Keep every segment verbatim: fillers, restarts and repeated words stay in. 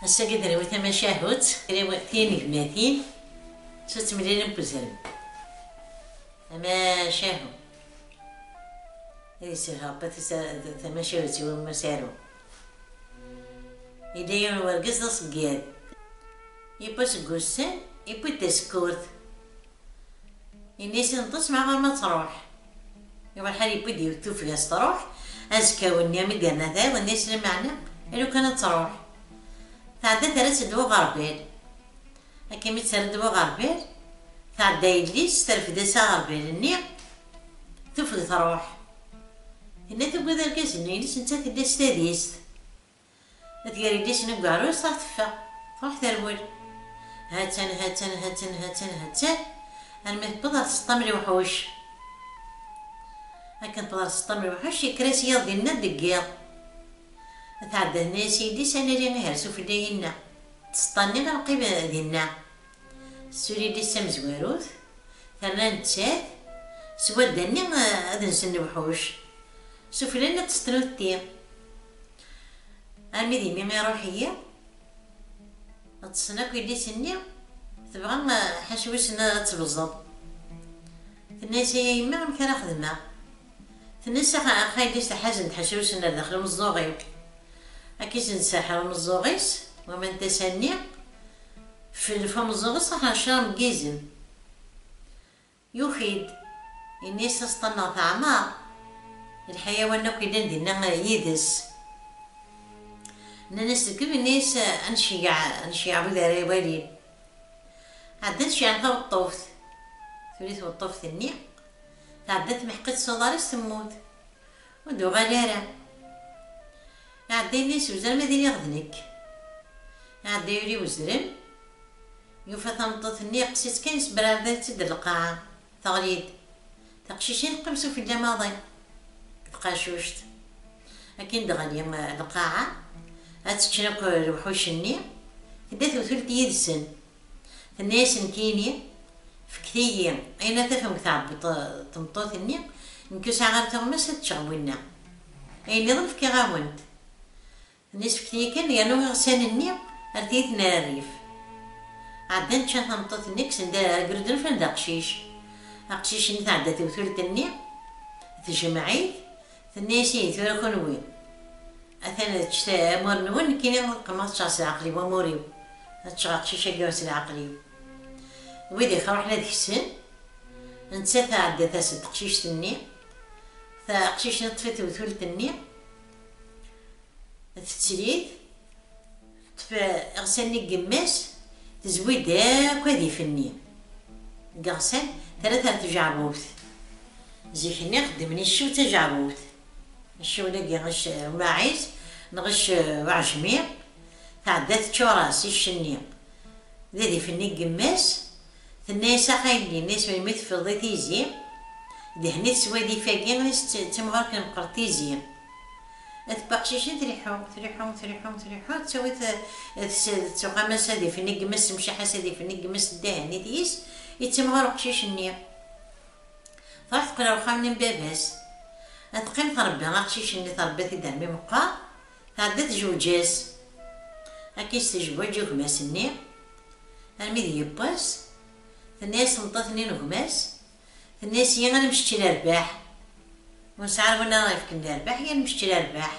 Ass-agi d-nawi tamacahut, nawi tinegmatin s ttemlilin n uzrem. Amacahu. Ad yesselḥu Rebbi tasa-, tamacahut i wamma saru. Yella yiwen wergaz d aṣeggad. Yewwa seg wussan, yewwi-d tasekkurt. Ini-as i tmeṭṭut: "Ma ɣer ma truḥ?" Yuɣal ḥal yewwi-d yiwet tuffga-s truḥ, azekka-nni mi d-yerna tayeḍ, ini-as: "Lameɛna, a lukan ad truḥ." Tɛedda terra-tt-id deg uɣerbal. Akken mi tt-terra deg uɣerbal, tɛedda yelli-s, terfed-as aɣerbal-nni, tuffga truḥ. Tenna tugad argaz-nni, ini-as netta tella s tadist. Tger yelli-s n ugerrus, truḥ teffeɣ, truḥ terwel. Hattan, hattan, hattan, hattan, hattan, armi tewweḍ ɣer tseṭṭa n lewḥuc. Akken tewweḍ ɣer tseṭṭa n lewḥuc, yekker-as yiḍ dinna deg yiḍ. Tɛedda tenna-yas i yelli-s: "A nali ihi ar sufella-inna, tseṭṭa-nni ad neqqim dinna." Tessuli yelli-s tamezwarut, terna nettat s wadda-nni, eh, ad nsen lewḥuc. Sufella-nni ṭṭset nutti. Armi d imi iruḥ-iyi, ṭṭsen akk yelli-s-nni, tebɣa, eh, ḥaca wissen ad tebẓeḍ. Tenna-yas: "Ay a yemma, amek ara xedmeɣ?" Tenna-yas: "Axa, axa yelli-s, ḥazen-d ḥaca wissen ar daxel umeẓẓuɣ-iw." Akka i sen-tserḥer umeẓẓuɣ-is, wama n tasa-nni, fell f umeẓẓuɣ-is, ṛuḥen ɛecra n yizem. Yuki-d, yenna-yas: "Aseṭṭa-nneɣ teɛmer, lḥayawan akk yellan dinna yid-s." Nnan-as: "Degem," yenna-yas, "ad nceyyeɛ, ad nceyyeɛ wid ara iwalin." Ɛeddan ceyyɛen taweṭṭuft. Tuli tweṭṭuft-nni, tɛedda tmeḥq-itt s uḍar-is, temmut. Ur d-uɣal ara. Iɛedda yenna-yas: "Uzrem ad iliɣ d nekk." Iɛedda yuli uzrem, yufa tameṭṭut-nni yeqqes-itt kan, yesberɛed-itt-id lqaɛa, teɣli-d. Taqcict-nni teqqim sufella maḍi, deg tqacuct. Akken d-ɣli, eh, lqaɛa, ad tt-ččen akk lewḥuc-nni, tedda tewtult yid-sen. Tenna-yas: "Nekkini, fket-iyi ayen ara tafem deg tɛebbuḍt, tmeṭṭut-nni, nekk ur sɛiɣ ara tuɣmas ad ččeɣ winna. Ayen nniḍen fkiɣ-awen-t." Tenna-yas: "Fket-iyi kan yernu iɣsan-nni ar tiyita n rrif." Ɛeddan ččan tameṭṭut-nni, kksen-d agrud n ufran d aqcic. Aqcic-nni tɛedda tewtult-nni, tejmeɛ-it, tenna-yas: "Ihi tura kunwi, atan ččet amur-nwen, nekkini ad qqimeɣ ad ččeɣ s leɛqel-iw amur-iw, ad ččeɣ aqcic-agi s leɛqel-iw." Widak ruḥen ad ksen, nettat tɛedda tas-d teqcict-nni, taqcict-nni teṭṭef-it tewtult-nni, tettli-t, teṭṭef iɣsan-nni n yemma-s, tezwi-d akk adif-nni deg iɣsan, terra-t ar tjeɛbubt. Zik-nni xeddmen iccew d tajeɛbubt. Iccew-agi, icc-, umaɛiz, neɣ icc-, uɛejmi, tɛedda teččur-as icc-nni d adif-nni n yemma-s, tenna-yas: "Ax a yelli," tenna-yas, "melmi teffeḍ i tizi, dehni teswa adif-agi, ad tt-, d timɣur kan meqqret tizi." Ad tewwi aqcic-nni, triḥu, triḥu, triḥu, triḥu, tettawi t-, tes-, tettuqam-as adif-nni n yemma-s, temceḥ-as adif-nni n yemma-s, teddehhen-it yis, yettimɣur uqcic-nni. Truḥ teqqel ɣer uxxam-nni n baba-s. Ad teqqim tṛebbi aqcic-nni, tṛebba-t-id armi meqqer, tɛedda tjewǧ-as. Akka i s-tejweǧ i gma-s-nni, armi d yiwwas, tenna-yas tmeṭṭut-nni n gma-s, tenna-yas: "Yya ad nemmecčil rrbeḥ. Ur nesɛi ara win ara ɣ-yefken lerbaḥ, yya ad nemmecčil rrbeḥ."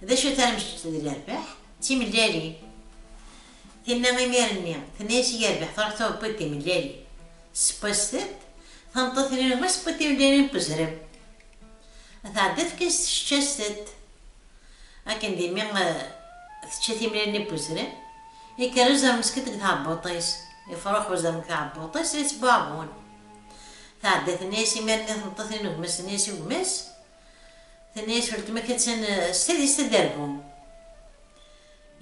"D acu-t ara nemmecčil d lerbaḥ?" "D timellalin." Tinna imir-nni, tenna-yas i yerbeḥ, truḥ tewwi-d timellalin. Tesseww-as-tent, tameṭṭut-nni n gma-s tewwi-d timellalin n uzrem. Tɛedda tefka-as tečča-as-tent. Akken d imi, eh, tečča timellalin n uzrem, yekker uzrem meskin deg tɛebbuṭ-is, yefruḥ uzrem deg tɛebbuṭ-is, yettbuɛbun. Tɛedda tenna-yas imir-nni tmeṭṭut-nni n gma-s, tenna-yas i gma-s, tenna-yas: "Weltma-k attan, eh, s tadist ad d-terbu."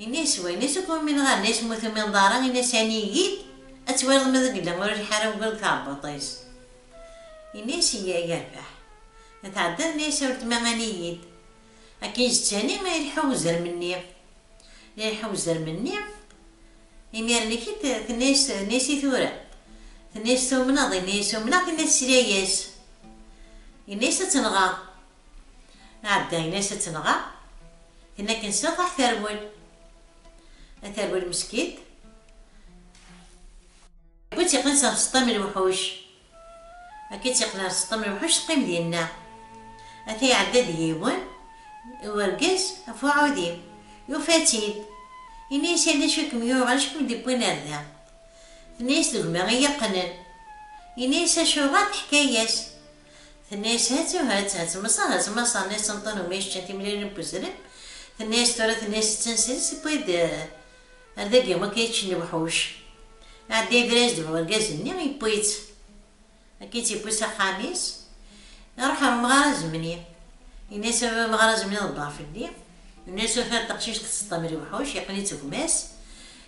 Ini-as: "Wa?" Ini-as: "Akk umi nɣan." Ini-as: "Ma tumineḍ ara," ini-as, "ani-yi-d, ad twaliḍ ma deg llan ur iḥar ugar deg tɛebbuṭ-is." Ini-as: "Yya, yerbeḥ." Tɛedda, ini-as: "A weltma, ani-yi-d." Akken yettani, ilḥu uzrem-nni. Ilḥu uzrem-nni, imir-nni-k-id, tenna-yas, tenna-yas: "I tura?" Tenna-yas: "Tumneḍ?" Ini-as: "Umneɣ." Tenna-yas: "Tesla-yas." Ini-as: "Ad tt-nɣeɣ." Ɛedda, ini-as: "Ad tt-nɣeɣ." Tenna akken sliɣ, truḥ terwel. Ad terwel meskint. Wwi tt-yeqqnen s ɣer seṭṭam n lewḥuc. Akka i tt-yeqqnen ɣer seṭṭam n lewḥuc, teqqim dinna. Ata iɛedda-d yiwen wergaz ɣef uɛudim, yufa-tt-id. Ini-as: "Ala, acu i kem-yuɣen, acu i kem-d-iwwin ar da?" Tenna-yas: "D gma i yi-yeqqnen." Ini-as: "Acuɣer?" Teḥka-yas. Tenna-yas: "Hatu, hat, hat maṣer, hat maṣer." Tenna-yas: "Ṭṭan uma yeččan timellalin n wezrem." Tenna-yas: "Tura," tenna-yas, "d tansa-s, wwi-d, eh, ar dagi, am akka yeččen lewḥuc." Iɛedda yebra-yas-d wergaz-nni, yewwi-tt. Akken i tt-yewwi s axxam-is, iruḥ ɣer umɣar azemni. Ini-as: "A baba, amɣar azemni iḍebber fell-i." Ini-as: "Ufiɣ-d taqcict deg seṭṭam n lewḥuc, yeqqen-itt gma-s."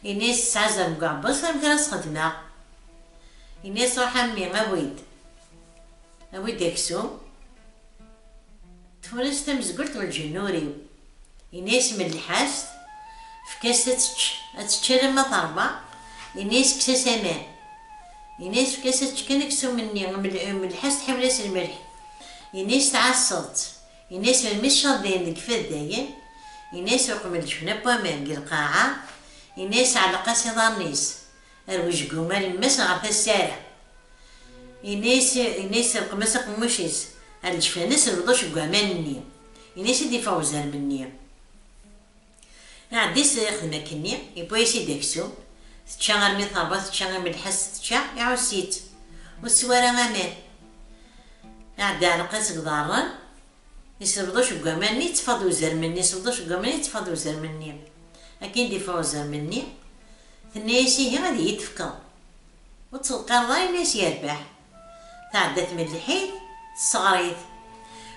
Ini-as: "Tesɛa azrem deg uɛebbas, amek ara s-xedmeɣ?" Ini-as: "Ruḥ a mmi, awi-d, awi-d aksum, tfunast tamezgelt n lǧenn-ur-iw." Ini-as: "Melleḥ-as-t, efk-as ad tečč, ad tečč alamma terwa." Ini-as: "Kkes-as aman." Ini-as: "Efk-as ad tečč kan aksum-nni, mel-, melleḥ-as, tḥiwel-as lmelḥ." Ini-as: "Tɛasseḍ-tt." Ini-as: "Melmi tecceḍ dayen deg ifaddayen?" Ini-as: "Uqem leǧfna n waman deg lqaɛa." Ini-as: "Ɛelleq-as iḍarren-is ar wejgum, ar yemma-s ɣer tasa-ra." Ini-as, ini-as: "Lqem-as aqemmuc-is ar leǧfan-is, lbeḍ-ac deg waman-nni." Ini-as: "Ad d-iffeɣ uzrem-nni." Iɛedda-yas ixdem akkenni, yewwi-yas-id aksum, tečča armi terwa, tečča, imelleḥ-as tečča, iɛuss-itt, ur teswi ara aman. Iɛedda iɛelleq-as deg iḍarren, yesleḍ-ac deg waman-nni, yetteffeɣ-d uzrem-nni, yesleḍ-ac deg waman-nni, yetteffeɣ-d uzrem-nni. Akken i d-iffeɣ uzrem-nni, tenna-yas: "Ihi ad iyi-d-tefkeḍ." Ur ttḍeqqareḍ ara, ini-as: "Yerbeḥ." Tɛedda tmelleḥ-it, tesseɣr-it.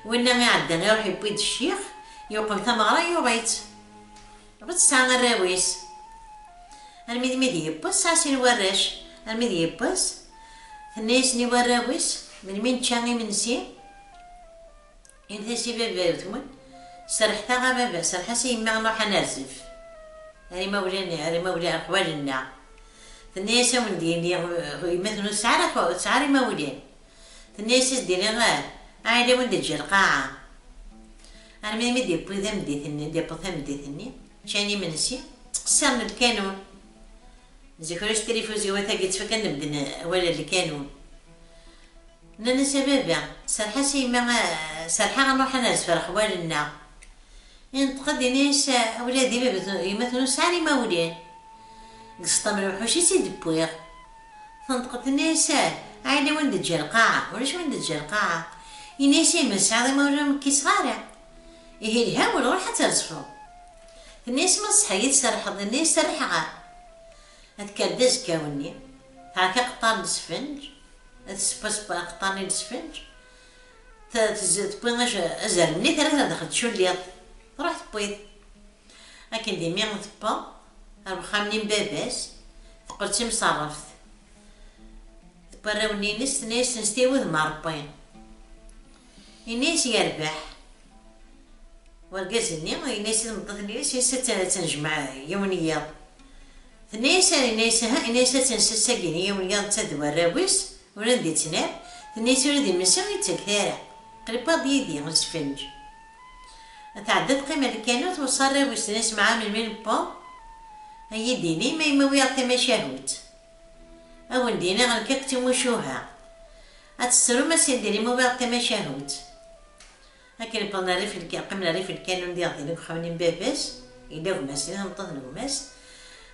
Winna iɛedda iruḥ yewwi-d ccix, yuqem tameɣra, yuɣ-itt. Ur tesɛa arraw-is. Armi d mi d-yewweḍ, tesɛa sin warrac. Armi d-yewweḍ, tenna-yasen i warraw-is: "Melmi nečča imensi?" Init-as i baba-twen: "Serrḥet-aɣ a baba, serrḥ-as i yemma ad nruḥ ad nerzef ar imawlan, ar imawlan, ar xwal-nneɣ." Tenna-yas: "A wen-d-yini, uh, yemma-twen ur tesɛi ara xwa-, ur tesɛi ara imawlan." Tenna-yas: "Ad s-d-iniɣ, ah, ɛila wen d-teǧǧa lqaɛa." Armi mi d-yewwi tameddit-nni, d-yewweḍ tameddit-nni, ččan imensi, ttqessiren lkanun. Zik ulac tilifuzyu, a tagi ttfakan medden awal n lkanun. Nnan-as: "A baba, serreḥ-as i yemma, eh, serreḥ-aɣ ad nruḥ ad nerzef ar xwal-nneɣ." Inṭeq-d, ini-as: "A wladi, baba-twen, yemma-twen ur tesɛi ara imawlan. Deg seṭṭam n lewḥuc i tt-id-wwiɣ." Tenṭeq-d, tenna-as: "Ah, ɛila wen d-teǧǧa lqaɛa, ulac wen d-teǧǧa lqaɛa." Ini-as: "Ay ma tesɛiḍ imawlan ur m-kkiseɣ ara. Ihi lha, ur ruḥ ad terzfeḍ." Tenna-as: "Ma tṣeḥḥi-yi tserrḥeḍ." Ini-as: "Serrḥeɣ-ak." Ad tekker-d azekka-nni, tɛerk aqeṭṭar n lesfenǧ, ad tesseww aseww-, aqeṭṭar-nni n lesfenǧ, t-, tez-, tewwi ac-, azrem-nni, terra-t ɣer daxel tculliḍt, truḥ tewwi-t. Akken d imi tewweḍ ar wexxam-nni n baba-s, teqqel d timṣerreft. Tewwi arraw-nni-ines, tenna-yasen: "Stit wudem a Ṛebbi." Ini-as: "Yerbeḥ." Wergaz-nni, ini-as i tmeṭṭut-nni, ini-as ad t-, ad t-nejmeɛ yiwen yiḍ. Tenna-as, ini-as, ha, ini-as ad tt-nessagini yiwen yiḍ, netta d warraw-is, ur d-ittnal. Tenna-as ula d imensi ur yettag ara. Qrib wwiɣ-d yid-i lesfenǧ. Tɛedda teqqim ar lkanun, tweṣṣa arraw-is, tenna-as: "Meɛna melmi newweḍ, ad yi-d-tini ma yemma wwiɣ tamacahut. Ad wen-d-iniɣ nekk akked timucuha. Ad tessrum, ad sen-d-tinim ma wwiɣ tamacahut." Akken wwḍen rrif n lka-, qqimen rrif n lkanun diɣ din deg uxxam-nni n baba-s, yella gma-s, yella tameṭṭut n gma-s,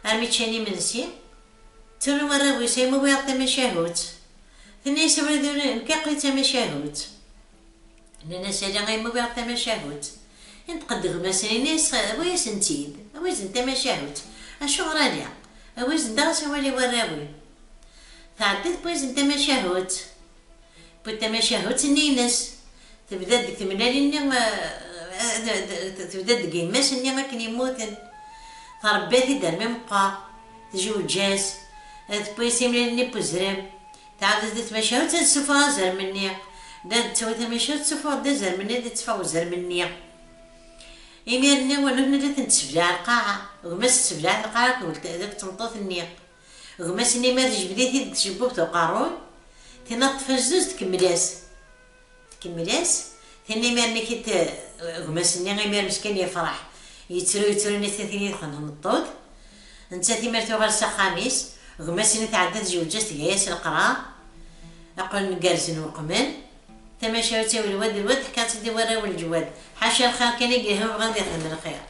armi ččan imensi, ttru warraw-is: "Ay ma wwiɣ tamacahut." Tenna-yas: "A wladi, nekk aql-i d tamacahut." Nnan-as: "Ala, ay ma wwiɣ tamacahut." Inṭeq-d gma-s, ini-as: "Awi-yasen-tt-id, awi-yasen tamacahut." "Acuɣer ala? Awi-yasen daɣ s awal i warraw-im." Tɛedda tewwi-yasen tamacahut. Tewwi-d tamacahut-nni-ines. Tebda-d deg tmellalin-nni, eh, eh, eh, tebda-d deg yemma-s-nni akken yemmuten. Tṛebba-t-id armi meqqer. Tjewǧ-as. Eh, tewwi-as imlalen-nni n wezrem. Tɛawed-d tamacahut ad tessufeɣ azrem-nni. Da d-tawi tamacahut, tessufeɣ-d azrem-nni, ad d-teffeɣ uzrem-nni. Imir-nni, nutni la ten-tesseblaɛ lqaɛa. Gma-s tesseblaɛ lqaɛa akked tmeṭṭut-nni. Gma-s-nni ma tejbed-it-id deg tcebbub uqerruy, tinna teṭṭef azduz, tkemmel-as. Tkemmel-as, tinna imir-nni kit, gma-s-nni imir meskin yefreḥ. Yettru, yettru, netta tin yedxen tmeṭṭut. Nettat imir tuɣal s axxam-is, gma-s-nni tɛedda tezweǧ-as, tga-yas leqrar, aql-n gerrzen weqmen. Tamacahut-a, lwad lwad, ḥkan-tt-id i warraw n leǧwad. Ḥaca lxir kan i yelhan, bɣan ad yexdem lxir.